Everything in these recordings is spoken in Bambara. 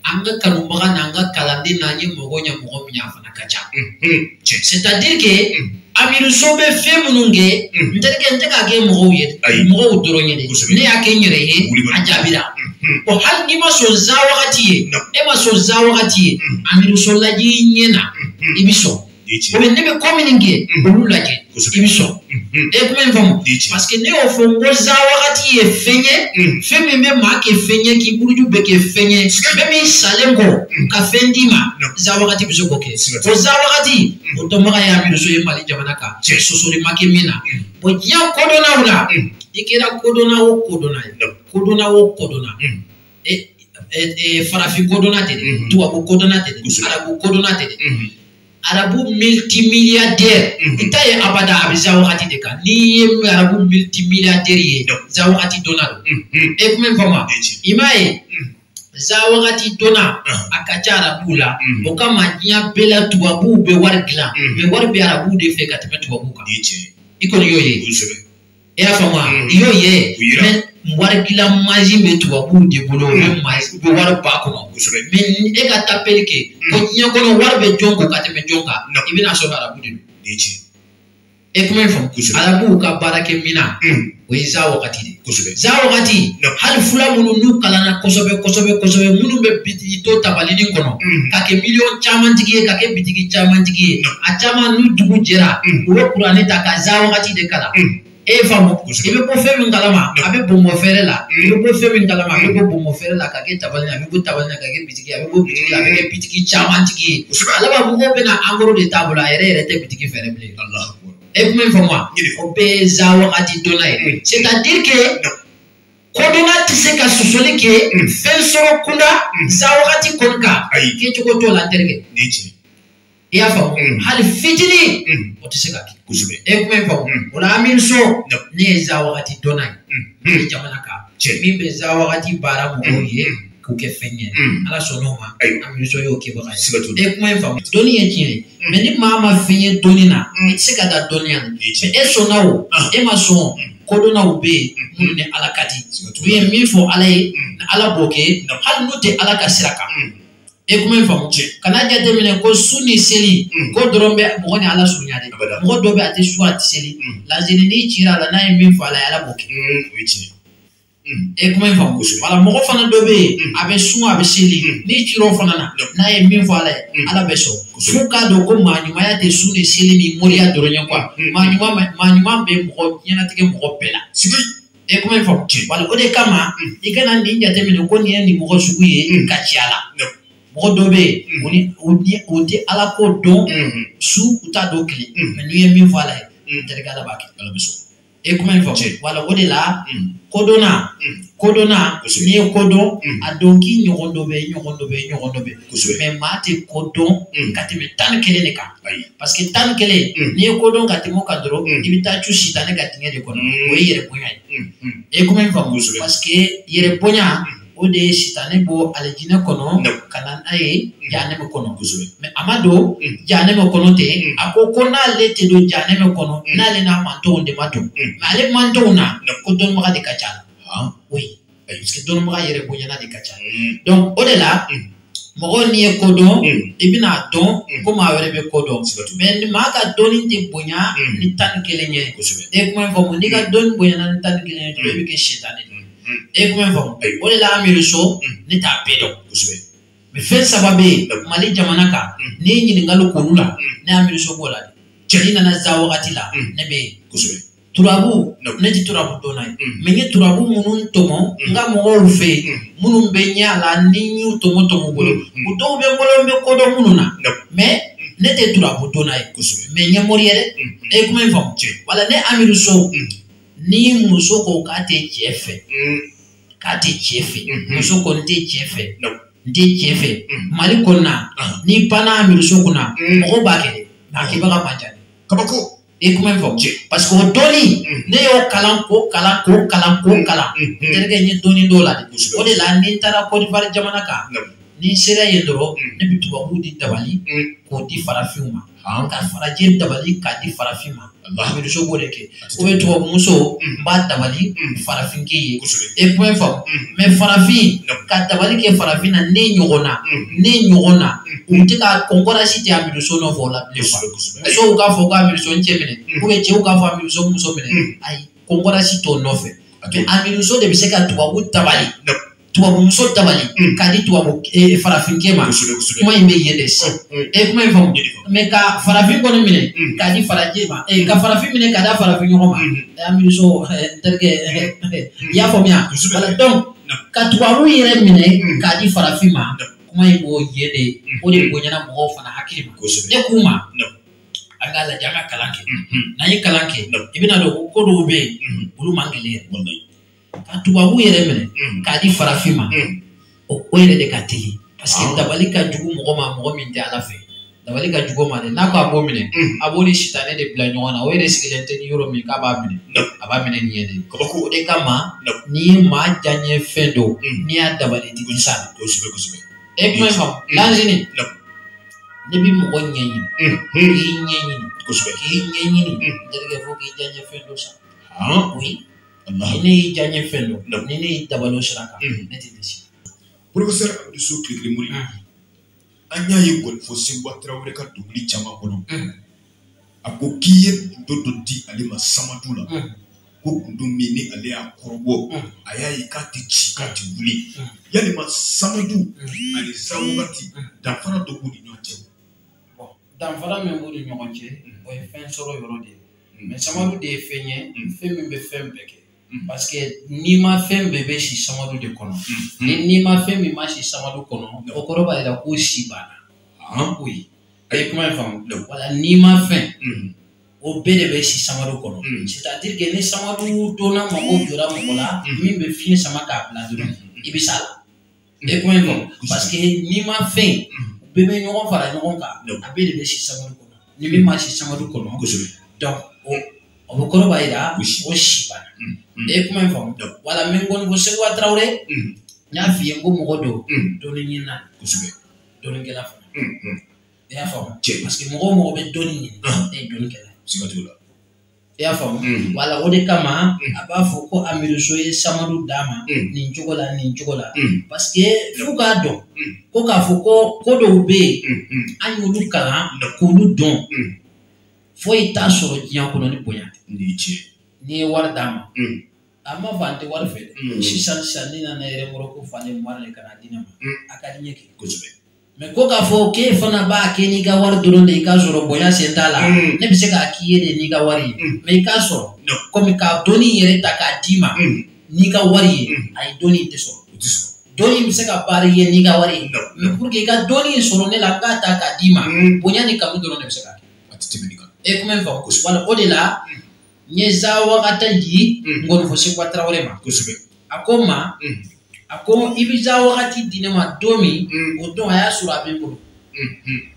An ka kanubaga n'an ka kalanden n'an ye mɔgɔ ɲɛ mɔgɔ min ye a fana ka ca. C'est-à-dire que Amidu So bɛ fɛn minnu kɛ, n terikɛ, n tɛ k'a kɛ mɔgɔw ye, mɔgɔw dɔrɔn ye dɛ, ne y'a kɛ n yɛrɛ ye, a jaabira. Bon, hali n'i ma sɔn za wagati ye, e ma sɔn za wagati ye, Amidu So lajɛ i ɲɛ na, i bɛ sɔn. O bɛ ne bɛ ko minnu kɛ, olu lajɛ, i bɛ sɔn. E kuma in faamu, parce que ne y'o fɔ n ko za wagati ye fɛn ye, fɛn min bɛ maa kɛ fɛn ye, k'i buruju bɛ kɛ fɛn ye, fɛn min salen kɔ ka fɛn d'i ma, za wagati bɛ se k'o kɛ. O za wagati o dɔnbaga ye Amidu So ye Mali jamana kan, sɔsɔli ma kɛ min na. Bon, diɲɛ kodɔnnaw la, i kɛra kodɔnna o kodɔnna ye, kodɔnna o kodɔnna, farafin kodɔnna tɛ dɛ, tubabu kodɔnna tɛ dɛ, arabu kodɔnna tɛ dɛ, arabu multimilliardaire i t'a ye abada, a bɛ za wagati de kan. N'i ye arabu multimilliardaire ye, za wagati donna don. E kuma in faamu, i m'a ye, za wagati donna a ka ca arabuw la. O kama diɲɛ bɛɛ la tubabuw bɛ wari dilan, mais wari bɛ arabuw de fɛ ka tɛmɛ tubabuw kan. I kɔni y'o ye, i y'a faamu wa? I y'o ye, mais wari dilan mansin bɛ tubabuw de bolo, u bɛ wari ba kɔnɔ. Mais e ka tapeli kɛ ko diɲɛ kɔnɔ wari bɛ jɔn ko ka tɛmɛ jɔn kan, i bɛna sɔrɔ arabu de don. E kuma in faamu, arabuw ka baarakɛminɛn o ye za wagati de. Za wagati, hali fula minnu n'u kalanna kosɛbɛ kosɛbɛ kosɛbɛ, minnu bɛ bitigi to tabalinin kɔnɔ ka kɛ miliyɔn caman tigi ye, ka kɛ bitigi caman tigi ye, a caman n'u dugu jɛra, u bɛ kuranɛ ta ka za wagati de kalan. E faamu, i bɛ bɔ fɛn min kalama, a bɛ bɔnbɔn fɛrɛ la, i bɛ bɔ fɛn min kalama, a bɛ bɔ bɔnbɔn fɛrɛ la ka kɛ tabali, a bɛ bɔ tabali la ka kɛ bitigi, a bɛ bɔ bitigi la a bɛ kɛ bitigi caman tigi ye. Ale b'a fɔ ko bɛna angoro de t'a bolo, a yɛrɛ yɛrɛ tɛ bitigi fɛrɛ bilen. E kuma in faamu wa? O bɛɛ ye za wagati donna ye. C'est-à-dire que kodɔnna tɛ se ka sɔsɔli kɛ fɛn sɔrɔ kunda za wagati kɔni kan, kɛcogo t'o la n terikɛ. I y'a faamu, hali fitinin o tɛ se ka kɛ. E kuma in faamu, o la Amidu So ne ye za wagati dɔnna ye Mali jamana kan, min bɛ za wagati baara mɔgɔw ye k'u kɛ fɛn ye. Ala sɔnn'o ma, Amidu So y'o kɛbaga ye. E kuma in faamu, dɔnni ye tiɲɛ ye, mais ni maa ma fɛn ye dɔnni na, i tɛ se ka da dɔnniya la. Mais e sɔnna o, e ma sɔn, kodɔnnaw bɛ yen minnu ni Ala ka di, u ye min fɔ Ala ye, Ala b'o kɛ, hali n'u tɛ Ala ka sira kan. E kuma in faamu, kana jateminɛ ko su ni seli ko dɔrɔn bɛ mɔgɔ ni Ala surunya dɛ. Mɔgɔ dɔ bɛ a tɛ su a tɛ seli, lazini n'i cira a la, n'a ye min fɔ a la, Ala b'o kɛ. E kuma in faamu, wala mɔgɔ fana dɔ bɛ yen a bɛ sun a bɛ seli, n'i cira o fana na, n'a ye min fɔ Ala ye, Ala bɛ sɔn. F'u k'a dɔn ko maa ɲumanya tɛ sun ni seli ni moriya dɔrɔn ye quoi. Maa ɲuman bɛ mɔgɔ diɲɛlatigɛ mɔgɔ bɛɛ la. E kuma in faamu, wala o de kama i kana nin jateminɛ ko nin ye nin mɔgɔ sugu ye ka ci a la. Mɔgɔ dɔ bɛ yen o tɛ Ala ko dɔn su, u t'a dɔn tile, mais n'i ye min fɔ Ala ye, terikɛ, Ala b'a kɛ. E kuma in faamu, wala o de la kodɔnna, kodɔnna n'i ye kodɔn, a dɔn k'i ɲɔgɔn dɔ bɛ yen, ɲɔgɔn dɔ bɛ yen, ɲɔgɔn dɔ bɛ yen. Mais maa tɛ kodɔn ka tɛmɛ 11 de kan, parce que 11 n'i ye kodɔn ka tɛmɛ o kan dɔrɔn, i bɛ taa cu sitanɛ ka dingɛ de kɔnɔ, o ye yɛrɛ bonya ye. E kuma in faamu, parce que yɛrɛ bonya o de ye sitanɛ bɔ alijinɛ kɔnɔ ka na n'a ye jahanɛmɛ kɔnɔ. Mais a ma don jahanɛmɛ kɔnɔ ten, a ko ko n'ale tɛ don jahanɛmɛ kɔnɔ, n'ale n'a mantonw de ma don. Mais ale mantonw na ko dɔnnibaga de ka ca la. Oui, parce que dɔnnibaga yɛrɛ bonyana de ka ca. Donc o de la mɔgɔ n'i ye ko dɔn, i bɛna dɔn ko maa wɛrɛ bɛ ko dɔn. Mais ni maa ka dɔnni tɛ bonya ni 11 ye. E kuma in faamu, n'i ka dɔnni bonyana ni 11 ye dɔrɔn, i bɛ kɛ sitanɛ de ye. E kuma in faamu, o de la Amidu So ne t'a bɛɛ dɔn. Mais fɛn saba bɛ yen Mali jamana kan, n'i ye ɲininkali k'olu la, ne Amidu So b'o la dɛ. N'i nana za wagati la, ne bɛ yen. Turabu, ne tɛ turabu dɔnna ye, mais n ye turabu minnu tɔmɔ n ka mɔgɔw fɛ yen, minnu bɛ ɲɛ a la, ni n y'u tɔmɔ tɔmɔ bolo, u dɔw bɛ n bolo, n bɛ ko dɔn minnu na, mais ne tɛ turabu dɔnna ye, mais n ye mori ye dɛ. E kuma in faamu, wala ne Amidu So, ni muso ko k'a tɛ cɛ fɛ, k'a tɛ cɛ fɛ, muso ko n tɛ cɛ fɛ, n tɛ cɛ fɛ, Mali kɔnɔna, n'i panna Amidu So kunna, mɔgɔw b'a kɛ dɛ, mais a kɛbaga man ca dɛ. Kabako. E kuma in faamu, parce que o dɔnni ne y'o kalan k'o kalan k'o kalan k'o kalan, n terikɛ, n ye dɔnni dɔw la dɛ. O de la ni n taara Côte d'Ivoire jamana kan, ni n sera yen dɔrɔn, ne bɛ tubabuw di dabali k'o di farafinw ma, ka farajɛ dabali k'a di farafin ma. Amidu So b'o de kɛ ou bien tubabu muso n b'a dabali farafinkɛ ye e kuma in faamu mais farafin ka dabali kɛ farafin na ne ɲɔgɔn na u tɛ ka concurrence tɛ Amidu So nɔfɛ o la bilen quoi musow k'a fɔ ko Amidu So n cɛ minɛ ou bien cɛw k'a fɔ Amidu So muso minɛ ayi concurrence t'o nɔfɛ mais Amidu So de bɛ se ka tubabu dabali tubabu muso dabali k'a di tubabu farafinkɛ ma kuma in bɛ yen de sisan e kuma in faamu mais ka farafin kɔni minɛ k'a di farajɛ ma ka farafin minɛ k'a da farafin ɲɔgɔn ma Amidu So n terikɛ i y'a faamuya voilà donc ka tubabu yɛrɛ minɛ k'a di farafin ma kuma in b'o yen de o de bonyana mɔgɔw fana hakili ma ne k'u ma an k'a lajɛ an ka kalan kɛ n'an ye kalan kɛ i bɛna dɔn ko dɔw bɛ yen olu man gɛlɛn yɛrɛ ka tubabu yɛrɛ minɛ k'a di farafin ma o yɛrɛ de ka teli parce que dabali ka jugu mɔgɔ ma mɔgɔ min tɛ Ala fɛ dabali ka jugu ma dɛ n'a ko a b'o minɛ a b'o ni sitanɛ de bila ɲɔgɔn na o yɛrɛ sigilen tɛ ni yɔrɔ min k'a b'a minɛ a b'a minɛ nin ye de o de kama n'i ye maa diyaɲɛ fɛn dɔ n'i y'a dabali digi sa la e kuma in faamu lanzini ne bi mɔgɔ ɲɛɲini k'i ɲɛɲini k'i ɲɛɲini n terikɛ fo k'i diyaɲɛ fɛn dɔ san oui ni ne y'i diyaɲɛ fɛn dɔ ni ne y'i dabali o sira kan ne tɛ dɛsɛ. Professeur Amidu So Kilekile Mori an y'a ye Nkɔnifɔ Seguba Tarawele ka dɔnkili caman kɔnɔ a ko k'i ye gundo dɔ di ale ma Samadu la ko gundo min ni ale y'a kɔrɔbɔ a y'a ye k'a tɛ ci k'a tɛ wuli yalima Samadu ani Zawagati danfara dɔ b'u ni ɲɔgɔn cɛ. Danfara min b'u ni ɲɔgɔn cɛ o ye fɛn sɔrɔ yɔrɔ de ye mais Samadu de ye fɛn ye fɛn min bɛ fɛn bɛɛ kɛ. Parce que n'i ma fɛn bɛɛ bɛ si Samadu de kɔnɔ ni n'i ma fɛn min ma si Samadu kɔnɔ o kɔrɔ b'a jira ko si banna oui a ye kuma in faamu wala n'i ma fɛn o bɛɛ de bɛ si Samadu kɔnɔ c'est à dire que ni Samadu donna mɔgɔw jɔra mɔgɔ la min bɛ fiɲɛ sama k'a bila dɔrɔn i bɛ s'a la e ye kuma in faamu parce que n'i ma fɛn u bɛɛ bɛ ɲɔgɔn fara ɲɔgɔn kan a bɛɛ de bɛ si Samadu kɔnɔ ni min ma si Samadu kɔnɔ donc o bɛ kɔrɔ b'a jira o si banna e ye kuma in faamu wala min kɔni ko Seguba Tarawele n y'a f'i ye n ko mɔgɔ dɔ dɔnni ɲinina dɔnnikɛla fana i y'a faamu parce que mɔgɔ o mɔgɔ bɛ dɔnni ɲini e ye dɔnnikɛla i y'a faamu wala o de kama a b'a fɔ ko Amidu So ye Samadu d'a ma nin cogo la nin cogo la parce que f'u k'a dɔn ko k'a fɔ ko ko dɔw bɛ yen an y'olu kalan k'olu dɔn foyi t'a sɔrɔ diɲɛ kɔnɔ ni bonya tɛ n'i ye wari d'a ma a ma fɔ an tɛ wari fɛ dɛ sisan sisan ne nana yɛrɛ mɔrɔ ko falen wari de ka na di ne ma a ka di n ye kɛ mais ko k'a fɔ k'e fana b'a kɛ n'i ka wari dɔrɔn de i k'a sɔrɔ bonya sen t'a la ne bɛ se k'a k'i ye de n'i ka wari ye mais i k'a sɔrɔ komi ka dɔnni yɛrɛ ta k'a d'i ma n'i ka wari ye ayi dɔnni tɛ sɔrɔ dɔnni bɛ se ka baara i ye n'i ka wari ye mais pour que i ka dɔnni sɔrɔ ne la n k'a ta k'a d'i ma bonya ni kanu dɔrɔn de bɛ se k'a kɛ. E kuma in faamu wala o de la n ye Zawagata di Nkɔnifɔ Seguba Tarawele ma a ko n ma a ko i bɛ Zawagati di ne ma don min o don a y'a sɔrɔ a bɛ n bolo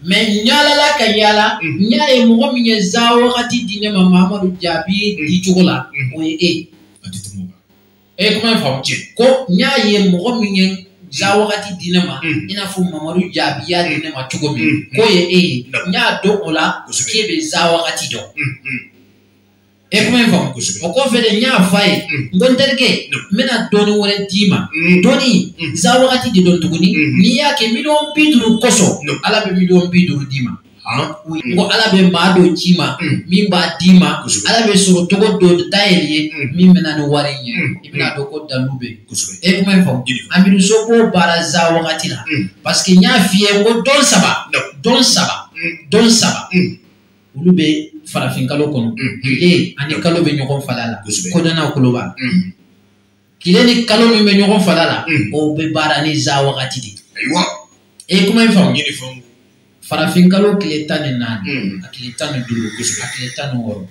mais n yaalala ka yaala n y'a ye mɔgɔ min ye Zawagati di ne ma Mahamadu Jaabi di cogo la o ye e ye e kuma in faamu ko n y'a ye mɔgɔ min ye Zawagati di ne ma i n'a fɔ Mamadu Jaabi y'a di ne ma cogo min k'o ye e ye n y'a dɔn o la k'e bɛ Zawagati dɔn e kuma in faamu o kɔfɛ de n y'a f'a ye n ko n terikɛ n bɛna dɔnni wɛrɛ d'i ma dɔnni Zawagati de dɔn tuguni n'i y'a kɛ 50 millions kosɔn Ala bɛ 50 millions d'i ma n ko Ala bɛ maa dɔ ci ma min b'a d'i ma Ala bɛ sɔrɔ cogo dɔ dayɛlɛ ye min bɛ na ni wari in ye i bɛna dɔn ko dalu bɛ yen e kuma in faamu Amidu So b'o baara Zawagati la parce que n y'a f'i ye n ko dɔn saba dɔn saba dɔn saba olu bɛ farafin kalo kɔnɔ tile ani kalo bɛ ɲɔgɔn fala la kodɔnnaw koloba tile ni kalo min bɛ ɲɔgɔn fala la o bɛ baara ni Zawagati de e kuma in faamu farafin kalo tile 14 a tile 15 a tile 16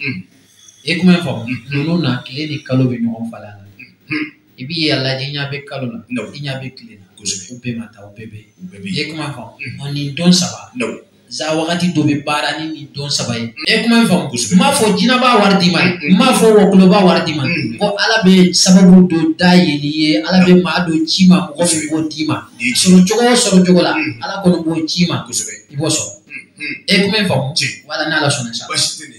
e kuma in faamu ninnu na tile ni kalo bɛ ɲɔgɔn fala la i b'i yɛrɛ lajɛ i ɲɛ bɛ kalo la i ɲɛ bɛ tile la u bɛɛ ma taa u bɛɛ bɛ yen i ye kuma in faamu nin don saba Zawagati dɔ bɛ baara ni nin don saba ye e kuma in faamu n m'a fɔ jinɛ b'a wari d'i ma n m'a fɔ wɔkulɔ b'a wari d'i ma ko Ala bɛ sababu dɔ dayɛlɛ i ye Ala bɛ maa dɔ ci ma mɔgɔ min b'o d'i ma sɔrɔ cogo o sɔrɔ cogo la Ala kɔni b'o ci ma i b'o sɔrɔ e kuma in faamu wala n'Ala sɔnna sa. Baasi tɛ nin